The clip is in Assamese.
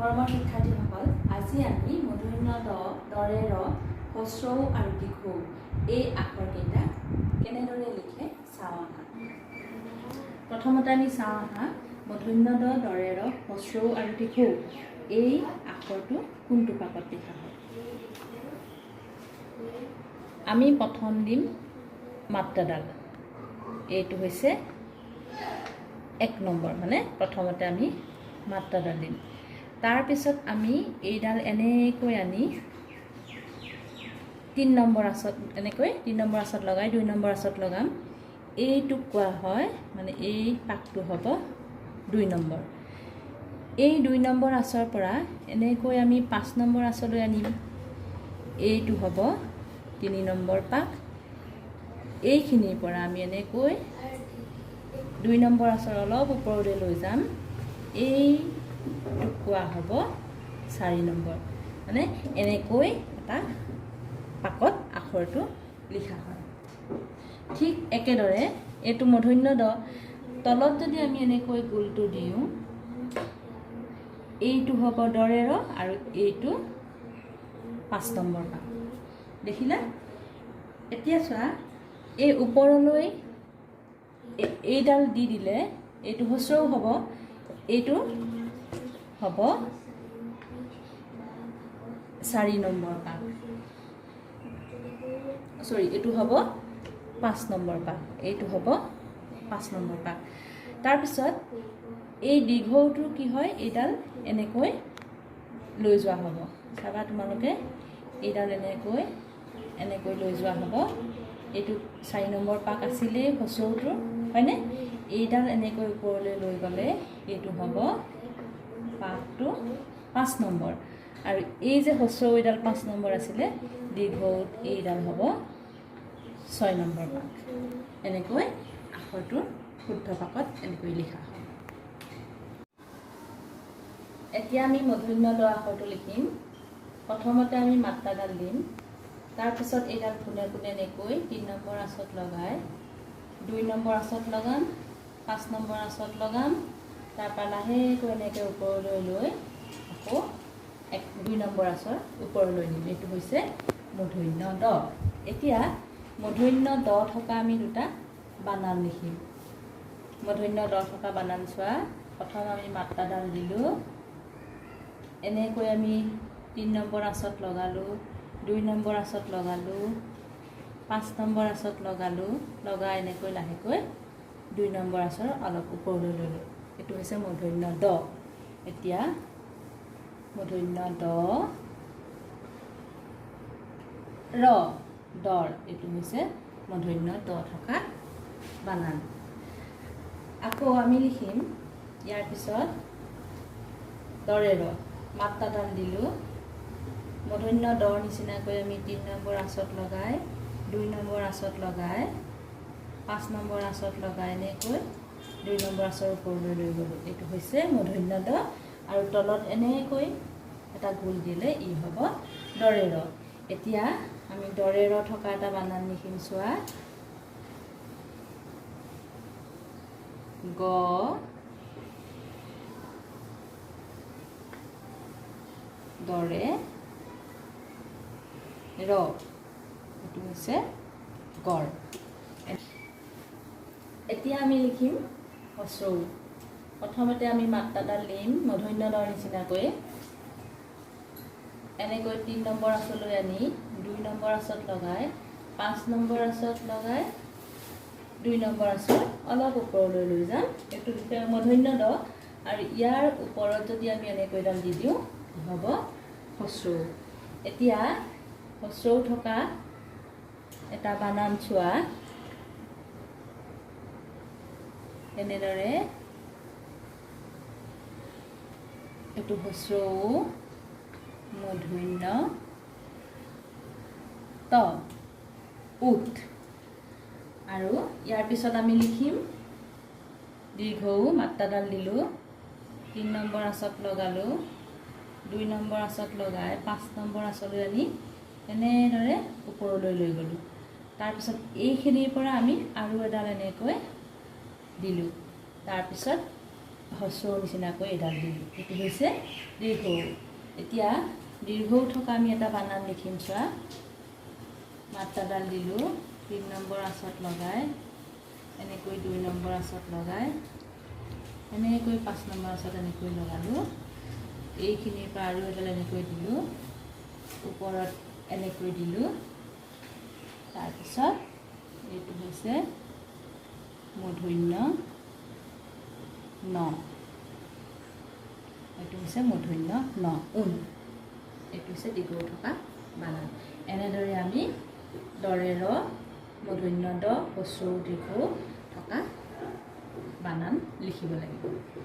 মৰমৰ শিক্ষাৰ্থীসকল, আজি আমি মূৰ্ধন্য দ, দৰে ৰ, হ্ৰস্ব উ আৰু দীৰ্ঘ উ এই আখৰকেইটা কেনেদৰে লিখে চাওঁ আহা। প্ৰথমতে আমি চাওঁ আহা, মূৰ্ধন্য দ, দৰে ৰ, হ্ৰস্ব উ আৰু দীৰ্ঘ উ এই আখৰটো কোনটো পাকত লিখা হয়। আমি প্ৰথম দিম মাত্ৰাডাল। এইটো হৈছে 1 নম্বৰ, মানে প্ৰথমতে আমি মাত্ৰাডাল দিম। তাৰপিছত আমি এইডাল এনেকৈ আনি 3 নম্বৰ আঁচত, এনেকৈ 3 নম্বৰ আঁচত লগাই 2 নম্বৰ আঁচত লগাম। এইটোক কোৱা হয়, মানে এই পাকটো হ'ব 2 নম্বৰ। এই 2 নম্বৰ আঁচৰ পৰা এনেকৈ আমি 5 নম্বৰ আঁচলৈ আনিম। এইটো হ'ব 3 নম্বৰ পাক। এইখিনিৰ পৰা আমি এনেকৈ 2 নম্বৰ আঁচৰ অলপ ওপৰলৈ লৈ যাম। এইটোক কোৱা হ'ব 4 নম্বৰ। মানে এনেকৈ এটা পাকত আখৰটো লিখা হয়। ঠিক একেদৰে এইটো মূৰ্ধন্য দ। তলত যদি আমি এনেকৈ গোলটো দিওঁ, এইটো হ'ব দৰে ৰ আৰু এইটো 5 নম্বৰ পাক। দেখিলা? এতিয়া চোৱা, এই ওপৰলৈ এইডাল দি দিলে এইটো হ্ৰস্ব উ হ'ব। এইটো হ'ব 4 নম্বৰ পাক, চৰি, এইটো হ'ব 5 নম্বৰ পাক। এইটো হ'ব 5 নম্বৰ পাক। তাৰপিছত এই দীৰ্ঘ ঊটোৰ কি হয়? এইডাল এনেকৈ লৈ যোৱা হ'ব। চাবা তোমালোকে, এইডাল এনেকৈ এনেকৈ লৈ যোৱা হ'ব। এইটো 4 নম্বৰ পাক আছিলেই হ্ৰস্ব ঊটোৰ, হয়নে? এইডাল এনেকৈ ওপৰলৈ লৈ গ'লে এইটো হ'ব পাকটো 5 নম্বৰ। আৰু এই যে হ্ৰস্ব উ এইডাল 5 নম্বৰ আছিলে, দীৰ্ঘ ঊত এইডাল হ'ব 6 নম্বৰ পাক। এনেকৈ আখৰটোৰ শুদ্ধ পাকত এনেকৈ লিখা হয়। এতিয়া আমি মূৰ্ধন্য ড আখৰটো লিখিম। প্ৰথমতে আমি মাত্ৰাডাল দিম। তাৰপিছত এইডাল পোনে পোনে এনেকৈ 3 নম্বৰ আঁচত লগাই 2 নম্বৰ আঁচত লগাম, 5 নম্বৰ আঁচত লগাম। তাৰপৰা লাহেকৈ এনেকৈ ওপৰলৈ লৈ আকৌ 1 2 নম্বৰ আঁচৰ ওপৰলৈ নিম। এইটো হৈছে মূৰ্ধন্য ড। এতিয়া মূৰ্ধন্য ড থকা আমি দুটা বানান লিখিম। মূৰ্ধন্য ড থকা বানান চোৱা। প্ৰথম আমি মাত্ৰাডাল দিলোঁ। এনেকৈ আমি 3 নম্বৰ আঁচত লগালোঁ, 2 নম্বৰ আঁচত লগালোঁ, 5 নম্বৰ আঁচত লগালোঁ। লগাই এনেকৈ লাহেকৈ 2 নম্বৰ আঁচৰ অলপ ওপৰলৈ ল'লোঁ। এইটো হৈছে মূৰ্ধন্য ড। এতিয়া মূৰ্ধন্য ড ৰ, দৰ। এইটো হৈছে মূৰ্ধন্য ড থকা বানান। আকৌ আমি লিখিম ইয়াৰ পিছত দৰে ৰ। মাত্ৰাডাল দিলোঁ। মূৰ্ধন্য দৰ নিচিনাকৈ আমি 3 নম্বৰ আঁচত লগাই, 2 নম্বৰ আঁচত লগাই, 5 নম্বৰ আঁচত লগাই এনেকৈ 2 নম্বৰ আঁচৰ ওপৰলৈ লৈ গ'লোঁ। এইটো হৈছে মূৰ্ধন্য দ। আৰু তলত এনেকৈ এটা গোল দিলে ই হ'ব দৰে ৰ। এতিয়া আমি দৰে ৰ থকা এটা বানান লিখিম, চোৱা। গ দৰে ৰ, এইটো হৈছে গড়। এতিয়া আমি লিখিম হ্ৰস্ব উ। প্ৰথমতে আমি মাত্ৰাডাল দিম। মূৰ্ধন্য দৰ নিচিনাকৈ এনেকৈ 3 নম্বৰ আঁচলৈ আনি 2 নম্বৰ আঁচত লগাই, 5 নম্বৰ আঁচত লগাই, 2 নম্বৰ আঁচৰ অলপ ওপৰলৈ লৈ যাম। এইটো হৈছে মূৰ্ধন্য দ। আৰু ইয়াৰ ওপৰত যদি আমি এনেকৈ এডাল দি দিওঁ, হ'ব হ্ৰস্ব উ। এতিয়া হ্ৰস্ব উ থকা এটা বানান চোৱা। এনেদৰে এইটো হ্ৰস্ব উ, মূৰ্ধন্য ত, উট। আৰু ইয়াৰ পিছত আমি লিখিম দীৰ্ঘ উ। মাত্ৰাডাল দিলোঁ, 3 নম্বৰ আঁচত লগালোঁ, 2 নম্বৰ আঁচত লগাই 5 নম্বৰ আঁচলৈ আনি এনেদৰে ওপৰলৈ লৈ গ'লোঁ। তাৰপিছত এইখিনিৰ পৰা আমি আৰু এডাল এনেকৈ দিলোঁ। তাৰপিছত হ্ৰস্বৰ নিচিনাকৈ এডাল দিলোঁ। এইটো হৈছে দীৰ্ঘ উ। এতিয়া দীৰ্ঘ উ থকা আমি এটা বানান লিখিম, চোৱা। মাত্ৰাডাল দিলোঁ, 3 নম্বৰ আঁচত লগাই এনেকৈ 2 নম্বৰ আঁচত লগাই এনেকৈ 5 নম্বৰ আঁচত এনেকৈ লগালোঁ। এইখিনিৰ পৰা আৰু এডাল এনেকৈ দিলোঁ, ওপৰত এনেকৈ দিলোঁ। তাৰপিছত এইটো হৈছে মূৰ্ধন্য ন। এইটো হৈছে মূৰ্ধন্য ন, ঊন। এইটো হৈছে দীৰ্ঘ উ থকা বানান। এনেদৰে আমি দৰে ৰ, মূৰ্ধন্য দ, হ্ৰস্ব উ, দীৰ্ঘ উ থকা বানান লিখিব লাগিব।